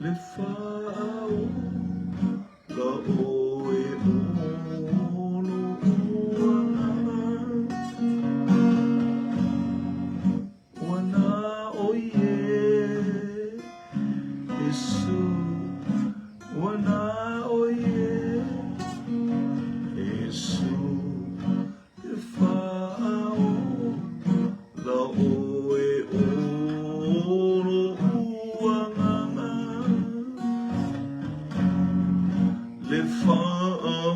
Le faaola oe o lou agaga. Ua na o Iesu, ua na o Iesu. E faaola oe o lou agaga, Le faaola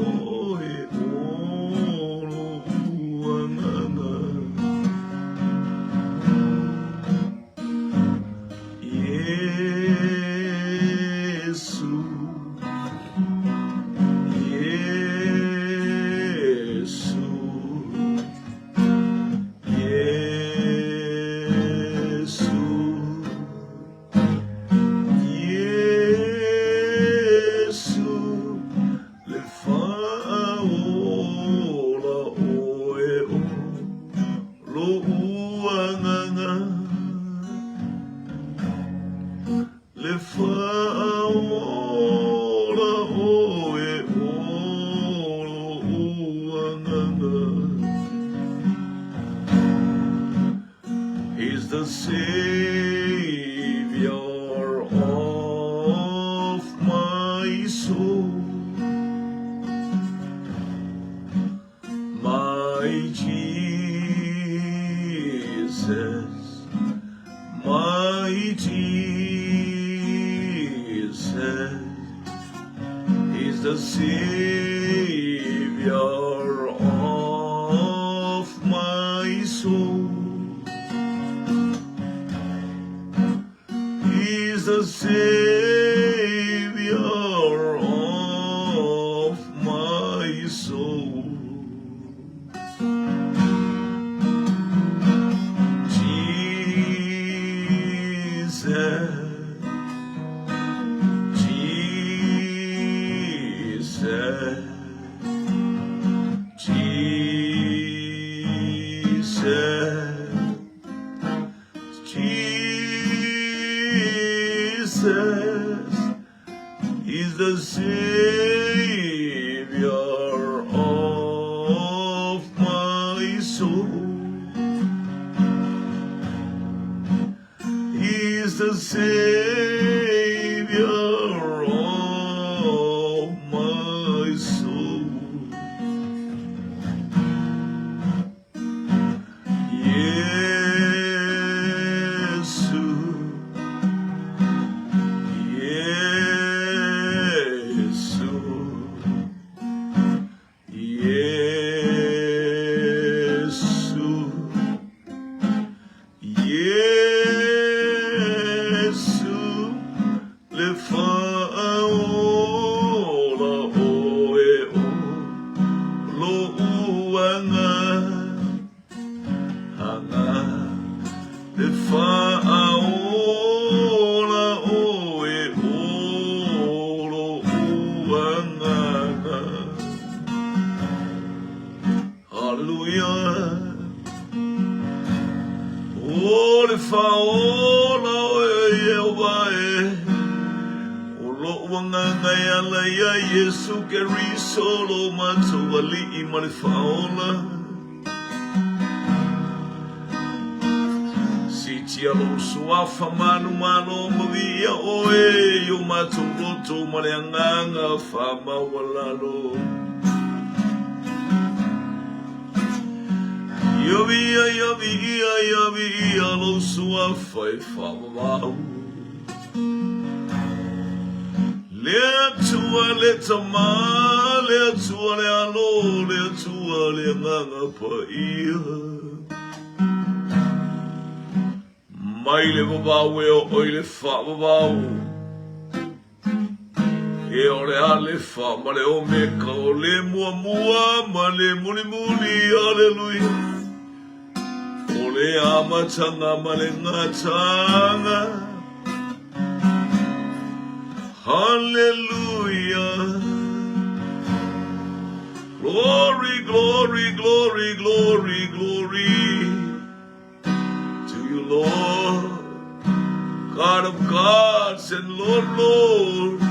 oe o lou agaga. Iesu, Iesu, Iesu, Iesu, le faaola oe o lou agaga. Le faaola oe o lou agaga. He's the Savior of my soul, my Jesus, my Jesus. He's the Savior of my soul. He's the Savior of my soul. Jesus, Jesus, Jesus, Jesus is the Savior of my soul. He's the Savior of my soul. Yesu, Yesu, Yesu, Yesu, le faaola oe o lou agaga, le faaola oe o lou agaga. Hallelujah. O le faaola oe Ieova e, o lou agaga e ala iā Iesu Keriso lo matou Alii ma le Faaola. Siitia lou suafa manumalo ma viia oe i o matou loto ma le agaga faamaualalo. Ia viia, ia viia, ia viia lou suafa e faavavau. Le Atua le Tama, le Atua le Alo, le Atua le Agaga Paia. Mai le vavau e oo i le faavavau. E o le Alefa ma le Omeka, o le muamua ma le mulimuli, Aleluia. O le amataga ma le gataaga, Haleluia. Glory, glory, glory, glory, glory to you, Lord. God of gods and Lord of lords,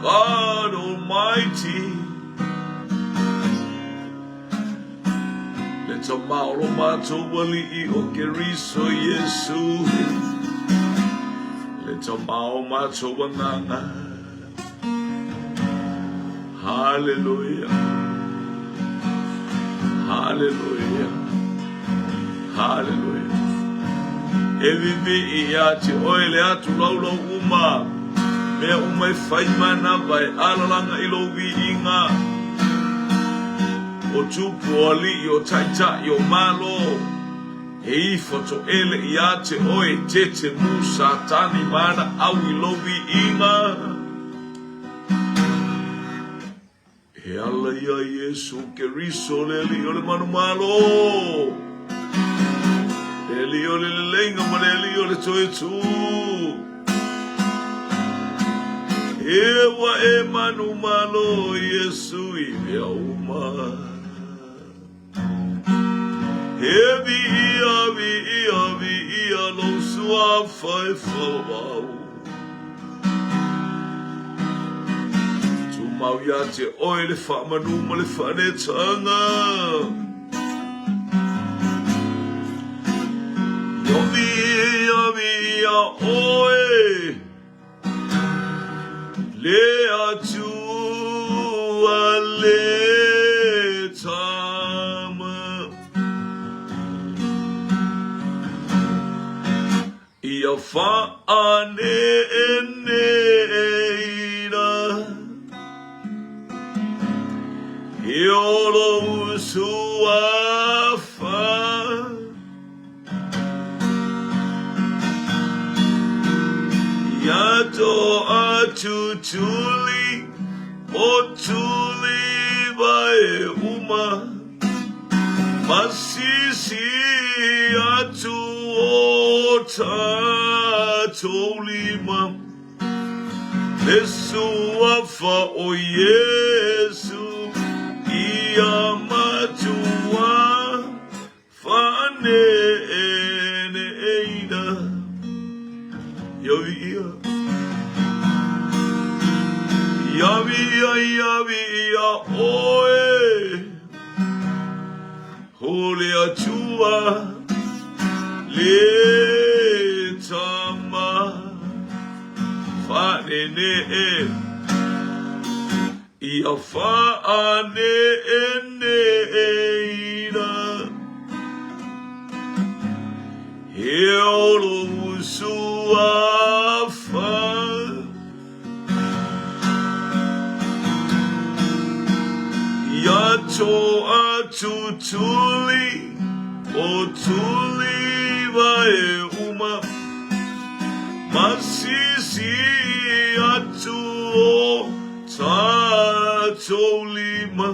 God Almighty. Le Tama o lo matou Alii o Keriso Iesu, le Tama o matou agaga. Haleluia. Haleluia. Haleluia. E vivii ia te oe le atu laulau uma, mea uma e fai manava e alalaga i lou viiga. O tupu, o alii, o taitai, o malo, e ifo toele ia te oe, tete mu Satani ma ana au i lou viiga. E ala ia Iesu Keriso le Alii o le manumalo, le Alii o le leleiga ma le Alii o le toetū. E ua e manumalo Iesu i mea uma. E viia, viia, viia lou suafa e faavavau. Tumau ia te oe le faamanu ma le faanetaga. Ia viia, viia oe. Le Atua le Tama. Ia faaneneina i o lou suafa. Ia toa tutuli o tuli vai uma Masisi atu o tatou lima Le suafa o Iesu ia matua Faaneneina Ia viia Ia viia ia viia oe O le Atua le Tama Faanenee Ia faaneneina He olo suafa Ia toa tutuli o tuli vai uma Masisi atu o tatou lima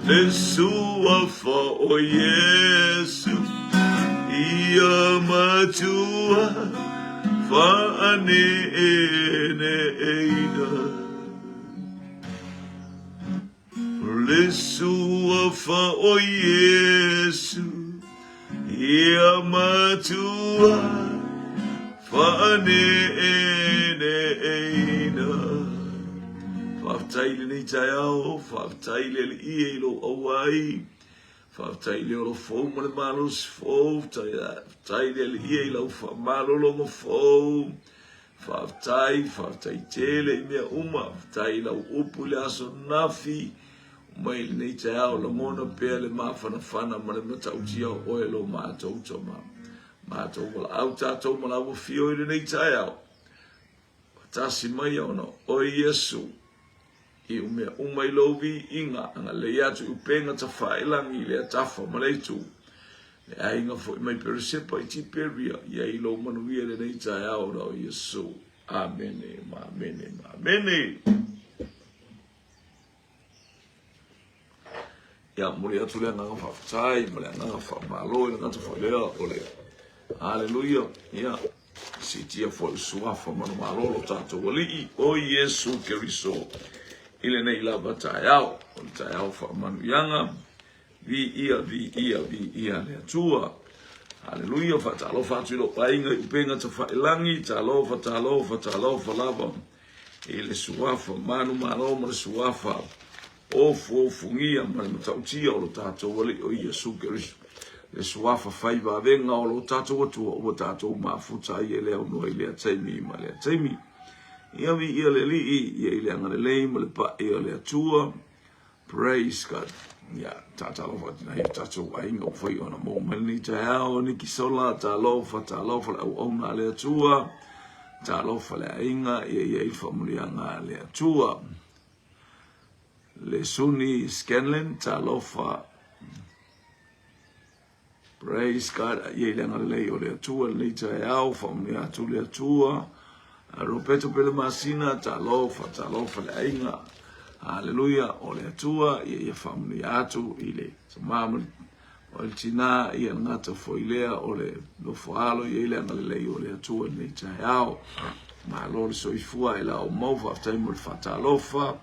Le suafa o Iesu ia matua faaneneina. Le suafa o Iesu ia matua faaneneina. Faafetai i lenei taeao, faafetai i le Alii e i lou auai, faafetai i le olo fou ma le malosi fou, faafetai i le Alii e i lau faamalologa fou. Faafetai, faafetai tele i mea uma, faafetai i lau upu i le aso nafi, mai lenei taeao, lagona pea le mafanafana ma le matautia o oe lo matou tama. Matou valaau tatou ma lau afio i lenei taeao. Faatasi mai ona oe Iesu i mea uma i lou viiga, agalelei atu i upega tafailagi i lea tafa ma le itu. Le aiga foi mai Peresepa i Tiperia, ia i lou manuia i lenei taeao ona o Iesu. Amene, ma amene, ma amene. Ia, momoli atu le agaga faafetai ma le agaga faamalo i le gata foi lea o le Haleluia. Ia, siitia foi le suafa manumalo lo tatou Alii o Iesu Keriso i lenei lava taeao, o le taeao faamanuiaga. Viia, viia, viia le Atua. Haleluia, faatalofa atu i lou aiga i upega tafailangi, talofa, talofa, talofa lava i le suafa manumalo ma le suafa ofuofugia ma le matautia o lo tatou Alii o Iesu Keriso, le suafa fai vavega o lo tatou Atua ua tatou mafuta ai e le aunoa i lea taimi ma lea taimi. Ia viia le Alii, ia i le agalelei ma le pa'i o le Atua. Praise God. Ia, tatalofa atu nai o tatou aiga ua fai ona maua mai lenei taeao, Niki Sola, talofa, talofa le auauna a le Atua, talofa le aiga, ia i ai le faamanuiaga a le Atua. Le Suni Scanlon, talofa. Praise God, ia i le agalelei o le Atua lenei taeao, faamanuia atu le Atua. Roberto Pele Masina, talofa, talofa le aiga. Haleluia, o le Atua, ia ia faamanuia atu i le tama ma o le tina, ia le gata foi lea o le nofo alo, ia i le agalelei o le Atua lenei taeao. Malo le soifua i la o mau, faafetai mo le faatalofa.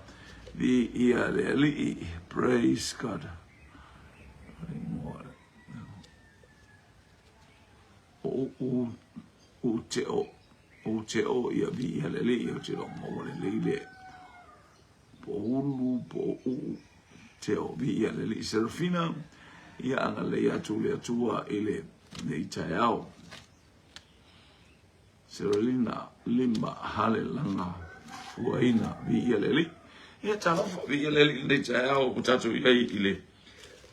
Viia le Alii. Praise God. O u u te o u te o ia viia le Alii o te lo maua lelei le po ulu po u te o viia le Alii Serafina ia agalelei atu le Atua i le nei taeao. Seralina Lima Hale Laga Fuaina Viia le Alii. Ia talofa, viia le Alii i lenei taeao ua tatou i ai i le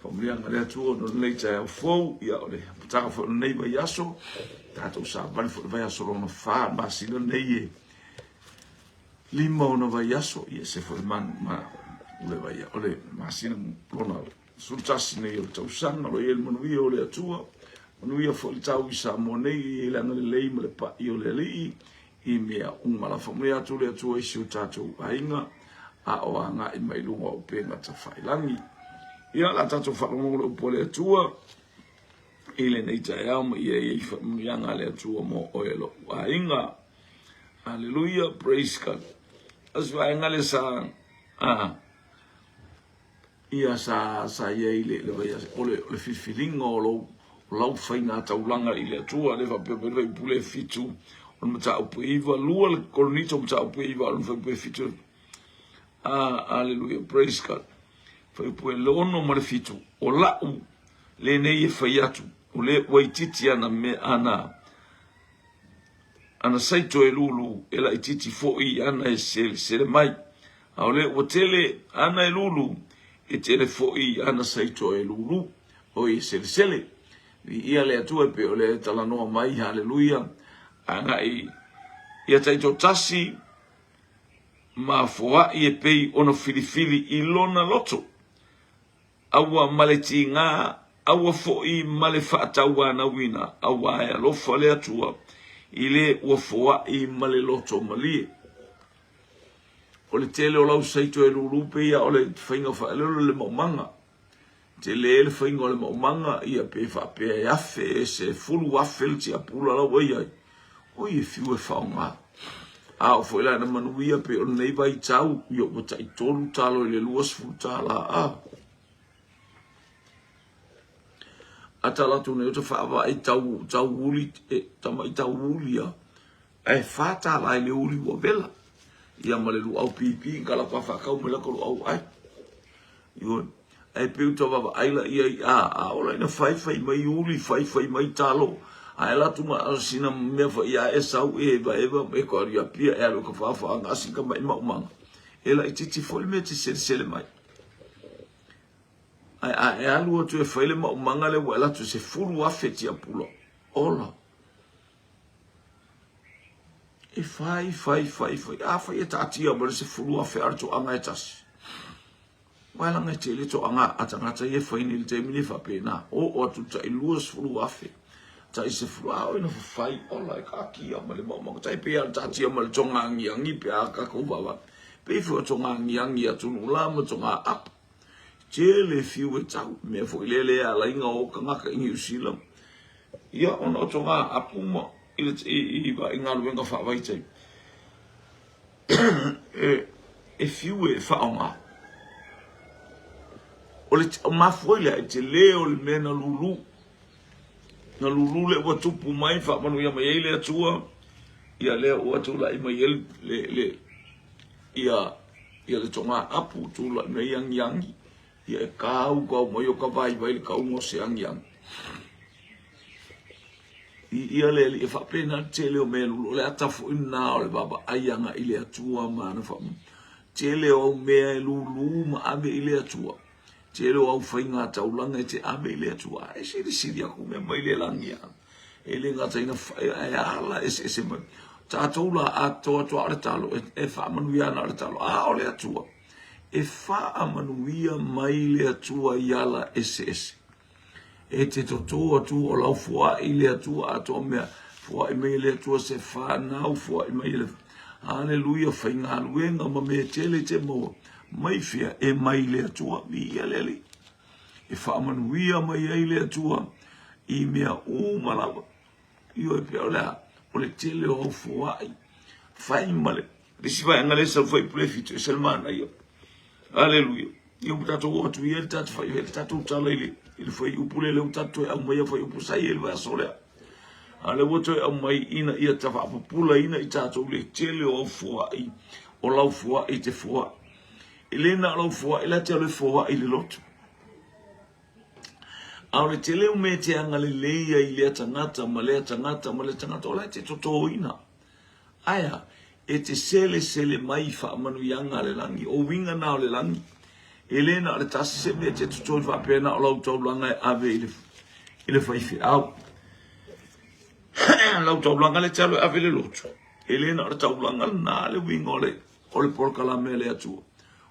faamanuiaga a le Atua no lenei taeao fou. Ia o le amataga foi o lenei vaiaso, tatou savali foi i le vaiaso lona fa masina nei e lima ona vaiaso. Ia se foi ma, ma o le vaia, o le masina lona 11 nei o le tausaga, o lo o i ai le manuia o le Atua. Manuia foi le tau i Samoa nei, i le agalelei ma le pa'i o le Alii i mea uma. Lafo mai atu le Atua i si o tatou aiga a o agai mai luga o upega tafailangi. Ia, o le a tatou faalogologo i le upu a le Atua i lenei taeao ma ia i ai faamanuiaga a le Atua mo oe lou aiga. Hallelujah, praise God. O se vaega lea sa, ah, Ia sa sa i ai le le vaiaso o le o le filifiliga o lou o lau faiga taulaga i le Atua le faapea mai le fuaiupu e fitu o le mataupu e iva lua le Korinito mataupu e iva o le fuaiupu e fitu a aleluia praise God fuaiupu e ono ma le fitu o la'u lenei e fai atu o le ua itiiti ana mea ana ana saito e lulu e laitiiti foi ana e selesele mai. A o lea ua tele ana e lulu, e tele foi ana saito e lulu, oi e selesele. Viia le Atua e pei o lea e talanoa mai, haleluia, agai ia taitoatasi ma foai e pei ona filifili i lona loto. Aua ma le tigā, aua foi ma le faatauanauina, auā e alofa le Atua i le ua foai ma le loto malie. O le tele o lau saito e lūlū pei a o le faiga faaleolo le maumaga. Tele le faiga o le maumaga, ia pe faapea e afe e 10,000 le tiapula la ua i ai. Oi e fiu e faaaoga. A oo foi la ina manuia pei o lenei vaitau, ia ua tai tolu talo i le $20 a. A tala atu nei o te faavaai tau, tau uli, e, tamai tau uli a. Ae $4 i le uli ua vela. Ia ma le luau pipi, kalapa faakau mai laka luau ai. Ioe. Ae pei ua tau vaavaai la ia i a, a ola ina faifai mai uli, faifai mai talo, ae la atu ma sina mea foi ia e sau e eva eva e ko alu ia pia e alu ka whawha anga asi ka mai maumanga. E laitiiti foi le mea te selesele mai. Ae a e alu atu e fai le maumanga le ua e latu 10,000 tiapula. Ola. E fai, fai, fai, fai. A fai e taatia ma le 10,000 a le toaga e tasi. Aua e laga e tele toaga a tagata ia e fai nei i le taimi nei faapena. Oo atu tai 20,000, tai sefulu, a oi na fafai ola e kaakia ma le maumau. Tai pei a taatia ma le toga agiagi pe a kakou vaavaai. Pei foi o toga agiagi atunuu la ma toga apu. Tele fiu e tau, mea foi lea le alaiga o tagata i Niu Sila. Ia ona o toga apu ma i le i, i, i galuega faavaitaimi. e fiu e faaaoga. O le mafua i lea, e tele o le mea na lulu. Na lulu le ua tupu mai faamanuia mai ai le Atua, ia lea ua tulai mai ai le, le, ia, ia le toga apu tulai mai agiagi, ia e kau kau mai o ka vaivai le kauga o se agiagi. I ia le alii e faapena le tele o mea lulu, o le ata foi lena o le vaavaai agai i le Atua ma ana faamanuiaga. Tele o au mea e lulu ma ave i le Atua. Tele o au faiga taulaga e te ave i le Atua. Ae silisili aku mea mai le lagi a. E le gata ina ae ala eseese mai. Tatou la atoatoa o le talo e faamanuia ana o le talo. A o le Atua e faamanuia mai le Atua i ala eseese. E te totō atu o lau foai le Atua atoa mea, foai mai e le Atua se whānau, foai mai e le Aleluia, faigaluega ma mea tele te maua mai fea e mai le Atua, viia le Alii. E faamanuia mai ai le Atua i mea uma lava. Ioe pea o le a, o le tele o au foai, fai ma le isi vaega lea sau fai pule fitu e se le manaia. Aleluia. Ia ua tatou oo atu i ai le tatou fai le tatou tala i le i le fuaiupu lea, lea ua tatou toe aumaia fuaiupu sa i ai le vaiaso lea. A lea ua toe aumai ina ia tafaapupulaina i tatou le tele o au foai, o lau foai te foai. E le na o lau foai la te alu e foai i le lotu. A o le tele o mea e te agalelei ai i lea tagata ma lea tagata ma lea tagata, o la e te totoina. Ae a? E te selesele mai i faamanuiaga a le lagi. O uiga na o le lagi. E le na o le tasi se mea e te totoi faapea na o lau taulaga e ave i le, i le faifeau. Lau taulaga le te alu e ave i le lotu. E le na o le taulaga lena le uiga o le, o le polokalame a le Atua.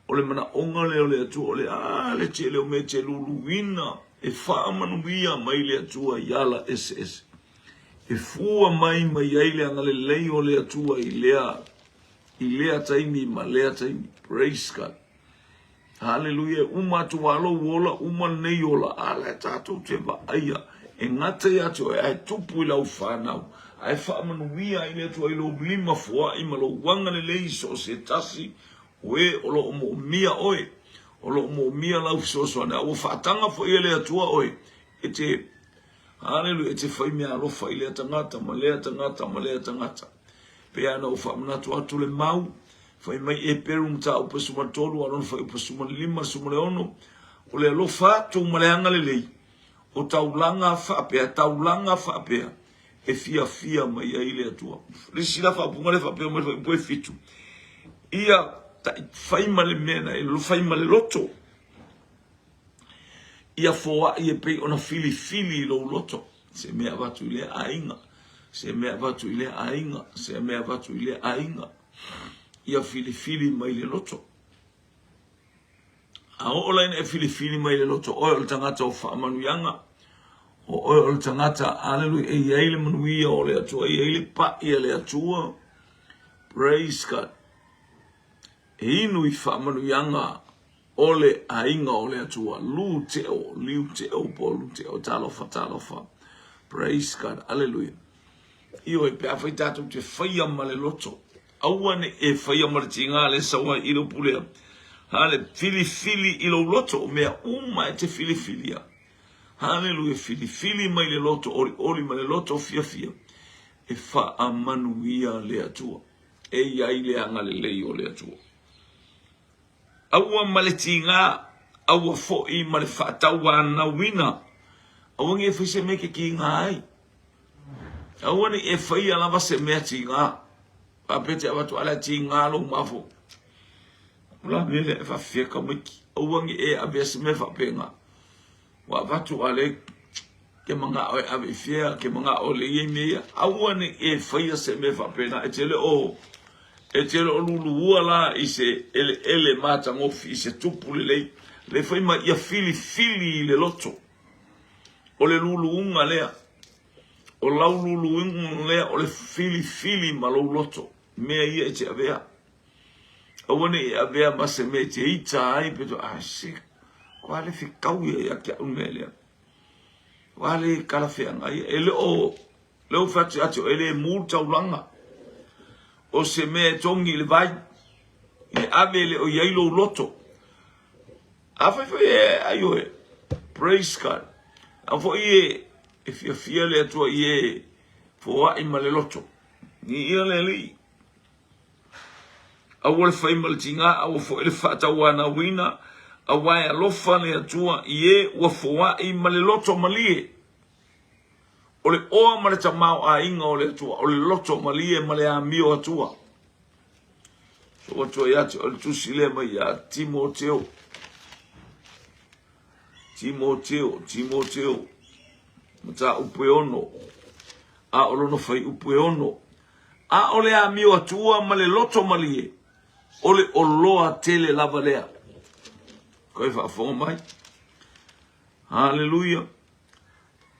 O le manaoga lea o le Atua, o le a le tele o mea e te luluina e faamanuia mai le Atua i ala eseese. E fua mai mai ai le agalelei o le Atua i lea, i lea taimi ma lea taimi. Praise God. Haleluia, e uma atu a lou ola, uma lenei ola, a la e tatou te vaaia, e gata ia te oe, ae tupu i lau fanau, ae faamanuia ai le Atua i lou lima foai ma lou agalelei i so o se tasi o e o lo o moomia oe, o lo o moomia lau fesoasoani, a ua faataga foi e le Atua oe, e te Haleluia, e te fai mea alofa i lea tagata ma lea tagata ma lea tagata. Pei lava ona ou faamanatu atu le mau, fai mai Eperu mataupu e 13 a lona fuaiupu 15 16, o le alofa atu ma le agalelei, o taulaga faapea, taulaga faapea, e fiafia mai ai le Atua. Le isi la faaupuga lea faapea mai le fuaiupu e 7, ia fai ma le mea na e fai ma le loto. Ia foai e pei ona filifili i lou loto, se mea avatu i lea aiga, se mea avatu i lea aiga, se mea avatu i lea aiga. Ia filifili mai le loto. A oo la ina e filifili mai le loto, oe o le tagata o faamanuiaga, o oe o le tagata, aleluia, e i ai le manuia o le Atua, e i ai le pai a le Atua. Praise God. E inu i faamanuiaga O le aiga o le Atua. Lu teo, liu teo po lu teo. Talofa, talofa. Praise God. Aleluia. Ioe, pe afai tatou te faia ma le loto. Aua ne i e faia ma le tiga le sau ai i le upu lea. Hale, filifili i lou loto, o mea uma e te filifilia. Haleluia, filifili mai le loto olioli ma le loto fiafia, e faamanuia le Atua. E i ai le agalelei o le Atua. Aua ma le tiga, aua foi ma le faatauanauina. Aua ne i e fai se mea e te tiga ai. Aua ne i e faia lava se mea tiga. Faapea te avatu ala e tiga lou mafo. O la mea lea e faafefea tamaiti. Aua ne i e avea se mea faapena. Ua avatu a le ke manao e ave i fea, ke manao le ia i mea ia. Aua ne i e faia se mea faapena. E te le o, e te le o luluua la i se eleele matagofi, i se tupu lelei. Le fai mai ia filifili i le loto. O le luluuga lea. O lau luluuga lea o le filifili ma lou loto. Mea ia e te avea. Aua ne i avea ma se mea e te ita ai pe to a se ko ale fekau ia ia te au mea lea. Ko ale kalafeagai e le o le o fatu atu e le mu taulaga. O se mea e tongi i le vai e ave le o iai lou loto. A fai foi e ai oe. Praise God. A foi e. E fiafia le Atua i e foai ma le loto. Viia le Alii. Aua le fai ma le tigā, aua foi le faatauanauina, aua e alofa le Atua i e ua foai ma le loto malie. O le oa ma le tamaoaiga o le Atua, o le loto malie ma le amio Atua. Sou Atua ia te oe le tusi lea mai ia Timoteo. Timoteo, Timoteo, mataupu e ono, a o lona fuaiupu e ono. A o le amio Atua ma le loto malie, o le oloa tele lava lea. Koe faafofoga mai. Haleluia.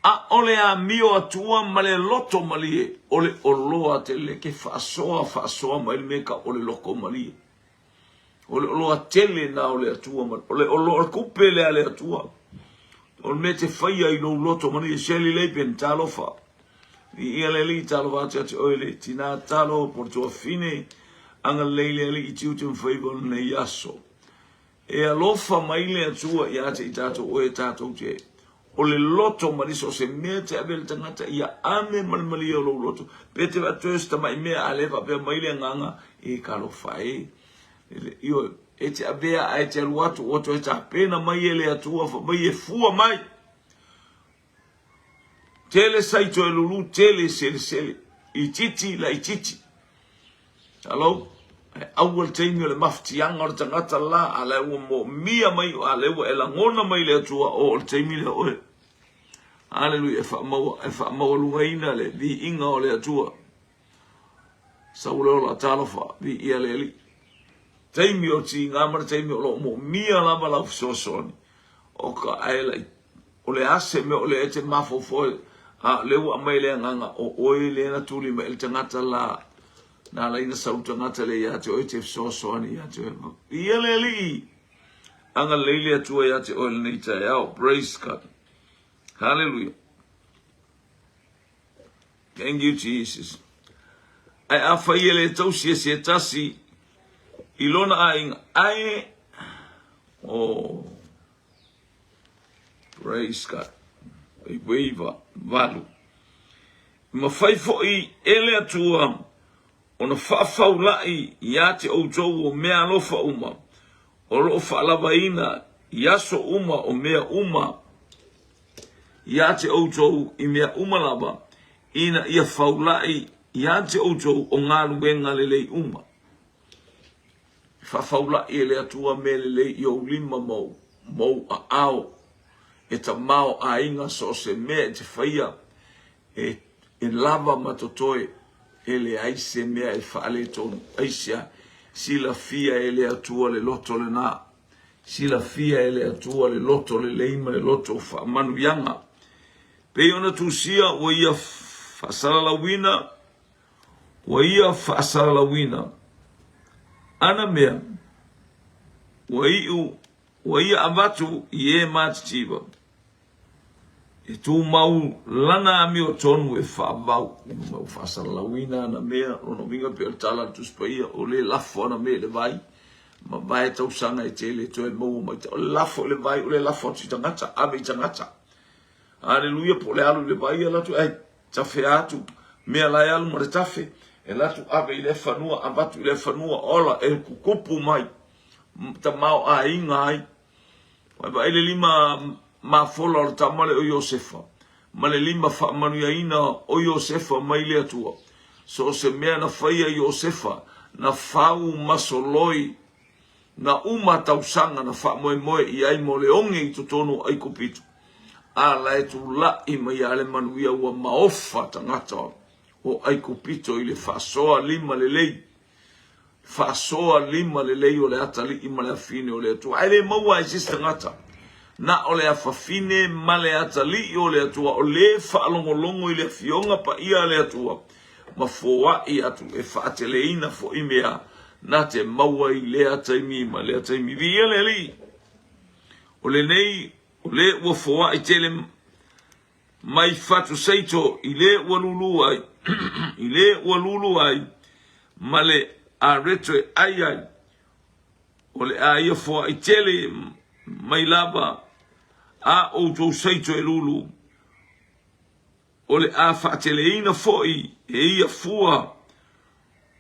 A o le amio Atua ma le loto malie, o le oloa tele ke faasoa faasoa mai le mea ka o le loko malie. O le oloa tele na o le Atua ma o le oloa o le kupe lea a le Atua. O le mea te faia i lou loto malie, Shirley Laban, talofa. Viia le Alii, talofa atu ia te oe le tina talo po le tuafine, agalelei le Alii i tiute ma faiva o lenei aso. E alofa mai le Atua ia te i tatou oe tatou te o le loto malie so o se mea te ave le tagata ia ame ma le malie o lou loto pe te vaai se tamai mea a le faapea mai le agaga e talofa e ioe e te avea ae te alu atu ua toe tapena mai e le Atua fai mai e fua mai tele saito e lulu tele selesele itiiti laitiiti Hello? Ae aua le taimi o le mafatiaga o le tagata la, a lea ua moomia mai, a lea ua e lagona mai le Atua, o o le taimi lea oe. Haleluia, e faamaua, e faamaualugaina le viiga o le Atua. Sau le ola, talofa, viia le Alii. Taimi o tiga ma le taimi o lo o moomia lava lau fesoasoani, o ka ae lai O le a se mea o lea e te mafaufau ai, a o lea ua aumai le agaga o oe lea na tuli mai ai le tagata la, na ala ai na sau le tagata lea ia te oe e te fesoasoani ia te oe. Ia le Alii, agalelei le Atua ia te oe lenei taeao. Praise God. Hallelujah. Thank you Jesus. Ae afai e le tausi e se tasi i lona aiga, ae oh Praise God. Iva, valu. Mafai foi e le Atua ona faafaulai ia te outou o mea alofa uma o lo o faalavaina i aso uma o mea uma ia te outou i mea uma lava, ina ia faulai ia te outou o galuega lelei uma. E faafaulai e le Atua mea lelei i ou lima ma ou aao, e tamaoaiga so o se mea e te faia, e lava ma totoe, e leai se mea e faaletonu. Aisea? Silafia e le Atua le loto lena. Silafia e le Atua le loto lelei ma le loto faamanuiaga. Pei ona tusia ua ia faasalalauina Ua ia faasalalauina ana mea, ua iu, ua ia avatu i e matitiva, e tumau lana amiotonu e faavau. Ua faasalalauina ana mea, lona uiga pei o le tala a le Tusi Paia, o le lafo ana mea i le vai, mavae tausaga e tele toe maua mai. O le lafo i le vai, o le lafo atu i tagata, ave i tagata. Aleluia, po o le alu i le vai, alu atu, ai, Tafea atu mea la e alu ma le tafe, e alu atu ave i lea fanua, avatu i lea fanua, ola e kukupu mai, tamaoaiga ai. Vaai le lima mafola o le tama lea o Iosefa, ma le lima faamanuiaina o Iosefa mai le Atua. So o se mea na faia Iosefa, na fau ma soloi Na uma tausaga na faamoemoe i ai mo le oge i totonu o Aikupito, a la e tula'i mai lava le manuia ua maofa tagata o Aikupito i le faasoa lima lelei, faasoa lima lelei o le atalii ma le afine o le Atua. Ae le maua ai se isi tagata, na o le afafine ma le atalii o le Atua, o le faalogologo i le afioga paia a le Atua, ma foai atu e faateleina foi mea na te maua i lea taimi ma lea taimi. Viia le Alii! O lenei, o le ua foai tele mai fatu seito i le ua lulu ai, i le ua lulu ai ma le areto e ai ai, o le a ia foai tele mai lava a outou seito e lulu. O le a faateleina foi e ia fua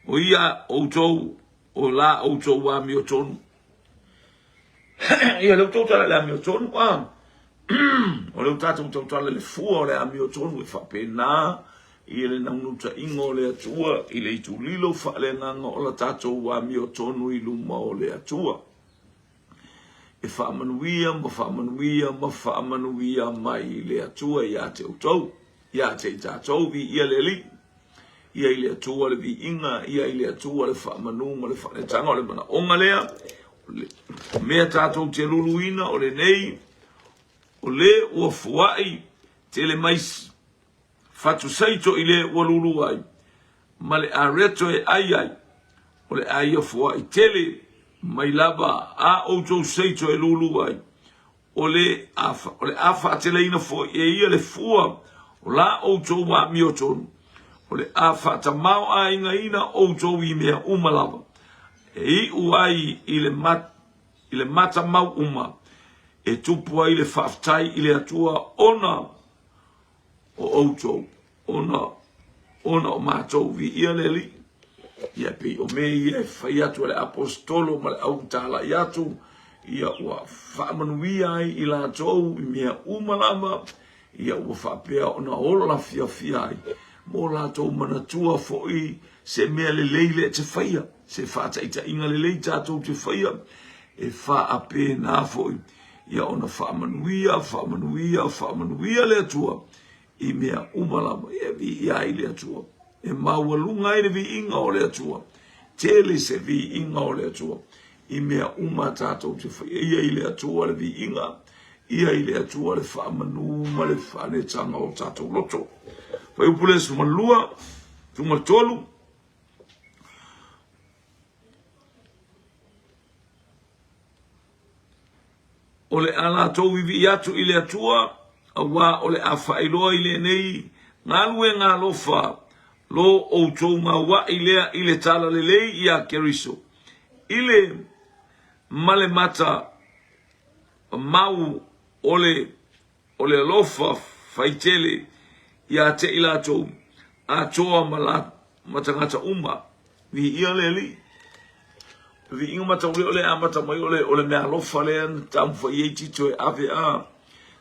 o ia outou o la outou amiotonu. Ia, lea ua tautala i le amiotonu, a. O lea ua tatou tautala i le fua o le amiotonu e faapena i le naunautaiga o le Atua i le itulilo faaleagaga o la tatou amiotonu i luma o le Atua. E faamanuia ma faamanuia ma faamanuia mai le Atua ia te outou, ia te i tatou, viia le Alii. Ia i le Atua le viiga, ia i le Atua le faamanu ma le faaletaga. O le manaoga lea, o le mea tatou te luluina o lenei, o le ua foai tele mai fatusaito i le ua lulu ai, ma le areto e ai ai, o le a ia foai tele mai lava a outou seito e lulu ai, o le a faateleina foi e ia le fua o la outou amiotonu, o le a faatamaoaigaina outou i mea uma lava, e iu ai i le matamau uma, e tupu ai le faafetai i le Atua ona o outou, ona ona o matou. Viia le Alii. Ia pei o mea ia e fai atu e le aposetolo ma le autalai atu, ia ua faamanuia ai i latou i mea uma lava, ia ua faapea ona ola fiafia ai mo latou manatua foi se mea lelei lea te faia, se faataitaiga lelei tatou te faia, e faapena foi ia ona faamanuia, faamanuia, faamanuia le Atua i mea uma lava. Ia viia ai le Atua. E maualuga ai le viiga o le Atua. Tele se viiga o le Atua i mea uma tatou te faia. Ia i le Atua le viiga, ia i le Atua le faamanu ma le faaletaga o tatou loto. Fuaiupu le 12, 13. O le a latou vivii atu i le Atua, auā o le a faailoa i lenei galuega alofa lo outou gauaʻi lea i le talalelei iā Keriso, i le malemata mau o le o le alofa faitele ia te i latou atoa ma la ma tagata uma. Viia le Alii. O le viiga mataulea o le amata mai o le, o le mea alofa lea na taumafai ai Tito e ave a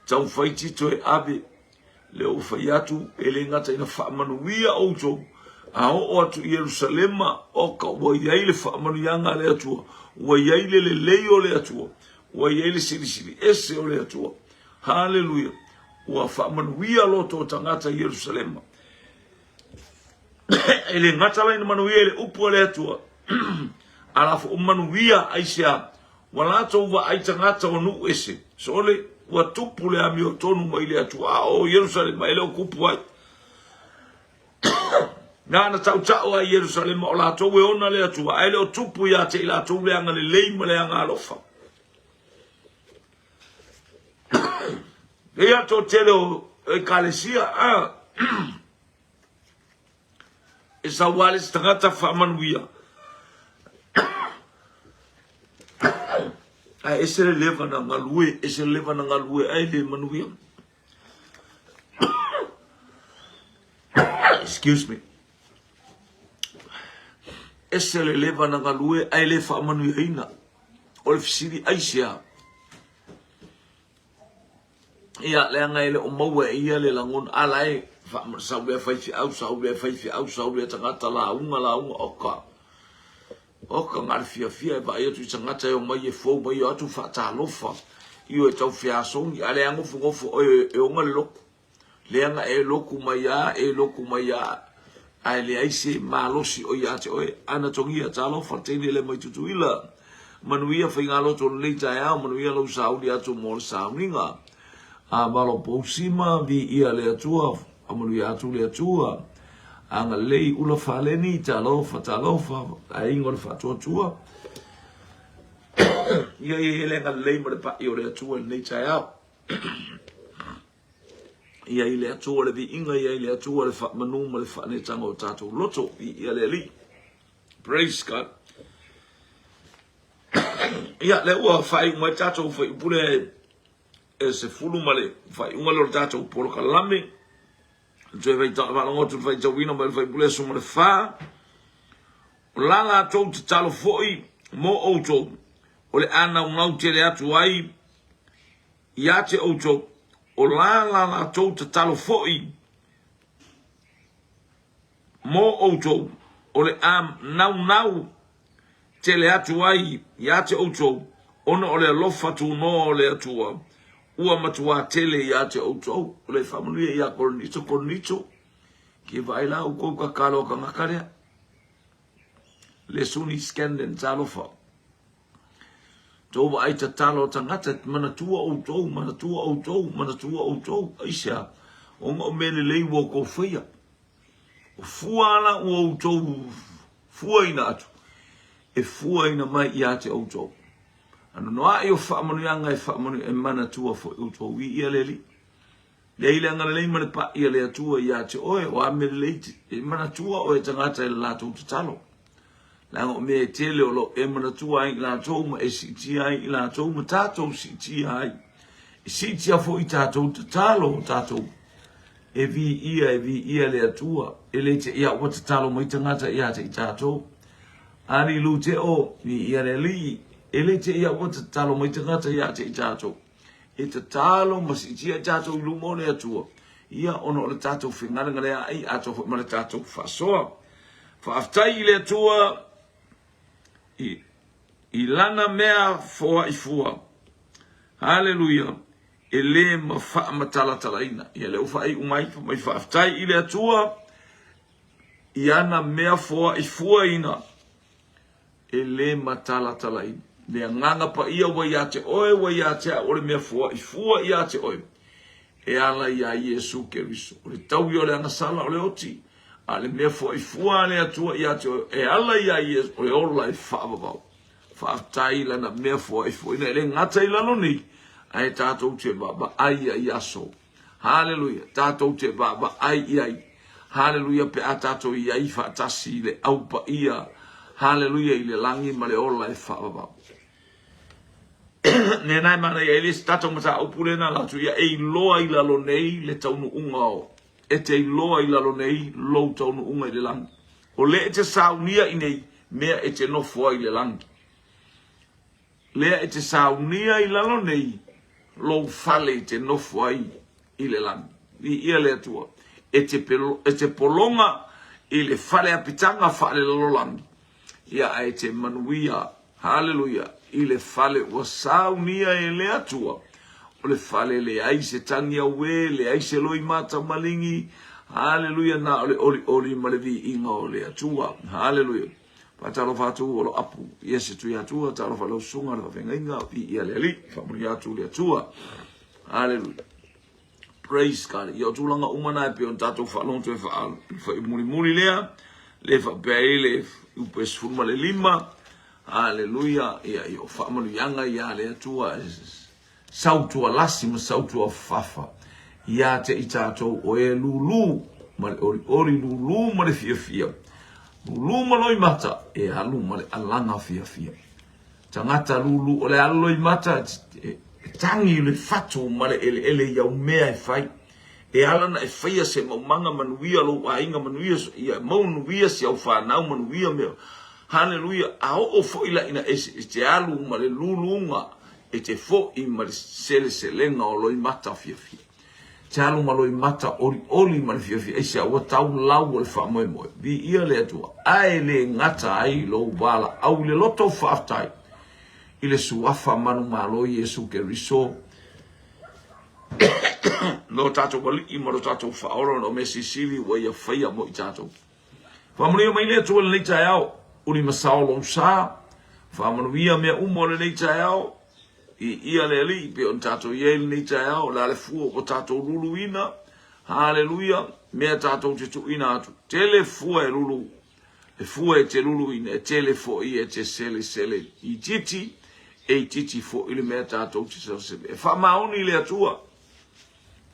taumafai Tito e ave lea ua fai atu e le gata ina faamanuia outou a oo atu i Ierusalema o ka ua i ai le faamanuiaga a le Atua ua i ai le lelei o le Atua Ua i ai le silisili ese o le Atua. Haleluia! Ua faamanuia loto o tagata i Ierusalema. E le gata la ina manuia i le upu a le Atua, a la foi manuia aisea? Ua latou vaai tagata o nuu ese, sole, ua tupu le amiotonu mai le Atua, a o Ierusalema e le o kupu ai. Na na tautau ai Ierusalema o latou e ona le Atua, ae le o tupu ia te i latou le agalelei ma le agaalofa. E ia toatele o ekalesia, a, e sau lava le isi tagata faamanuia, ae ese le leva na galue, ese le leva na galue ae le manuia. Excuse me. Ese le leva na galue ae le faamanuiaina. O le fesili aisea? Ia, leaga e le o maua e ia le lagona. A la e sau lea faifeau, sau lea faifeau, sau lea tagata lauga, lauga, oka. Oka, na o le fiafia e vaai atu i tagata e omai e fou mai, o atu faatalofa, ioe, e tau feasogi, a le nofonofo oe e oga le loku. Leaga e loku mai a, e loku mai a, ae leai se malosi o ia te oe. Ana togia, talofa, teine le mai Tutuila. Manuia faigaloto o lenei taeao, manuia lou sauni atu mo le sauniga. A malo pousima, viia le Atua, Faamanuia atu le Atua. Agalelei ula faleni, talofa, talofa, aiga o le faatuatua. Ia ia ia le agalelei ma le pai o le Atua i lenei taeao. Ia i le Atua le viiga, ia i le Atua le faamanu ma le faanetaga o tatou loto. Viia le Alii. Praise God. Ia, lea ua faaiu mai tatou fuaiupu lea e 10 ma le faaiuga lea o le tatou polokalame. Toe faalogo atu le faitauina mai le Faipule aso ma le fa. O la latou tatalo foi mo outou, o le a naunau tele atu ai ia te outou, o la la latou tatalo foi mo outou, o le a naunau tele atu ai ia te outou, ona o le alofa tunoa o le Atua, ua matuā tele ia te outou. O le faamanuia ia Korinito, Korinito, ke vaai la outou tatalo a tagata lea. Le suni Scanlon talofa. Tou vaai tatalo a tagata, manatua outou, manatua outou, manatua outou. Aisea? Ona o mea lelei ua outou faia. O fua la ua outou fuaina atu, e fuaina mai ia te outou. Anoanoai o faamanuiaga e faamanuia e manatua foi outou. Viia le Alii. Leai le agalelei ma le pa'i a le Atua ia te oe, o a mea lelei e manatua oe e tagata i le latou tatalo. Leaga o mea e tele o lo o e manatua ai i latou ma e siitia ai i latou ma tatou siitia ai. E siitia foi tatou tatalo o tatou e viia, e viia le Atua. E le te ia ua tatalo mai tagata ia te i tatou. Ali lu te o, viia le Alii. E le te ia ua tatalo mai tagata ia te i tatou. E tatalo ma siitia i tatou i luma o le Atua, ia ona o le tatou fegalegaleaai atoa foi ma le tatou faasoa. Faafetai i le Atua i lana mea foai fua. Haleluia! E le ma faamatalatalaina. Ia lea ua faaiu mai, fai mai faafetai i le Atua i ana mea foai fuaina. E le matalatalaina. Le Agaga Paia ua ia te oe, ua ia te au, o le mea foai fua ia te oe, e ala iā Iesu Keriso. O le taui o le agasala o le oti, a o le mea foai fua a le Atua ia te oe, e ala iā Iesu, o le ola e faavavau. Faafetai i lana mea foai fuaina, e le gata i lalo nei, ae tatou te vaavaai ia i aso. Haleluia! Tatou te vaavaai i ai. Haleluia! Pe a tatou i ai faatasi i le au paia. Haleluia! I le lagi ma le ola e faavavau. Nena e manaia ai le isi tatou mataupu lena la atu ia e iloa i lalo nei le taunuuga o e te iloa i lalo nei lou taunuuga i le lagi. O le e te saunia i nei mea e te nofo ai i le lagi. Lea e te saunia i lalo nei lou fale i te nofo ai i le lagi. Viia le Atua. E te, e te pologa i le fale apitaga faalelalolagi, ia ae te manuia, haleluia, i le fale ua saunia e le Atua. O le fale leai se tagi auē, leai se loimata maligi, haleluia, na o le olioli ma le viiga o le Atua. Haleluia. Faatalofa atu o lo apu ia se tui atua, talofa lau susuga le faafeagaiga, viia le Alii, faamanuia atu le Atua. Haleluia. Praise God. Ia o tulaga uma na e pei ona tatou faalogo toe faamulimuli lea, le faapea ai le upu e 15. Haleluia. Ia, ia o faamanuiaga ia le Atua Sautualasi ma sautuafafa ia te i tatou o e lūlū ma le olioli, lūlū ma le fiafia, lūlū ma loimata, e alu ma le alaga fiafia. Tagata lūlū o le alu loimata e tagi i le fatu ma le eleele i au mea e fai. E ala na e faia se maumaga manuia lou aiga manuia ia manuia si au fanau manuia mea. Haleluia, a oo foi la ina e te alu ma le lūlūga E te foʻi ma le seleselega o loimata fiafia. Te alu ma loimata olioli ma le fiafia aisea ua tau lau o le faamoemoe. Viia le Atua, ae le gata ai lou valaau i le loto faafetai i le Suafa manumalo Iesu Keriso, lo tatou Alii ma lo tatou Faaola, ona o mea silisili ua Ia faia mo i tatou. Faamanuia mai le Atua i lenei taeao, uli ma sao lou sa, faamanuia mea uma o lenei taeao, i ia le Alii pei ona tatou i ai lenei taeao, o le a le fua ua tatou luluina, haleluia, mea tatou te tuuina atu, tele fua e lulu, e fua e te luluina, e tele foi e te selesele itiiti, e itiiti foi le mea tatou te selesele. E faamaoni le Atua.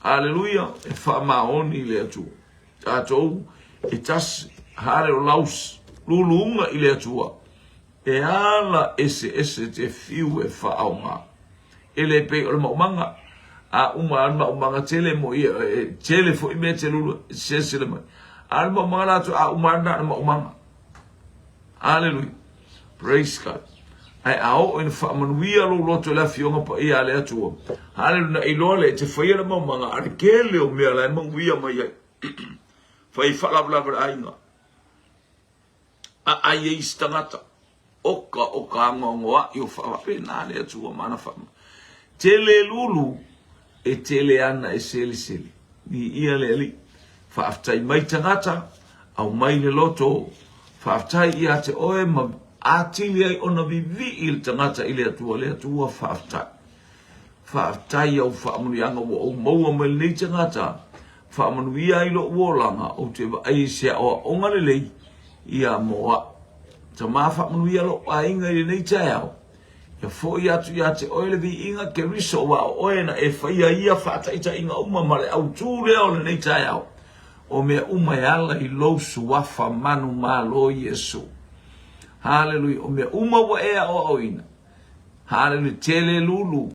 Haleluia, e faamaoni le Atua. Tatou e tasi, hale o laus, luluga i le Atua. E ala eseese te fiu e faaoga. E le pei o le maumaga. A uma lava le maumaga tele mo ia, e tele foi mea e te lulu e selesele mai. A o le maumaga latou, a uma lava na o le maumaga. Aleluia. Praise God. Ae a oo ina faamanuia lou loto i le Afioga Paia a le Atua, haleluia, na iloa lea e te faia le maumaga a le tele o mea la e manuia mai ai. Fai faalavelave le aiga. A ai e isi tagata, oka oka anoanoai o faapena le Atua ma ana faamanuiaga. Tele lulu e tele ana e selesele. Viia le Alii. Faafetai mai tagata, aumai le loto faafetai ia te oe ma atili ai ona vivii le tagata i le Atua. Le Atua faafetai. Faafetai i au faamanuiaga ua ou maua mai lenei tagata, faamanuia ai lou olaga, ou te vaai i se aoaoga lelei ia mo au. Tama faamanuia lou aiga i lenei taeao, ia foi atu ia te oe le viiga Keriso aua o oe na e faia ia faataitaiga uma ma le autu lea o lenei taeao, o mea uma e ala i lou suafa manumalo Iesu. Haleluia, o mea uma ua e aoaoina. Haleluia, tele lulu.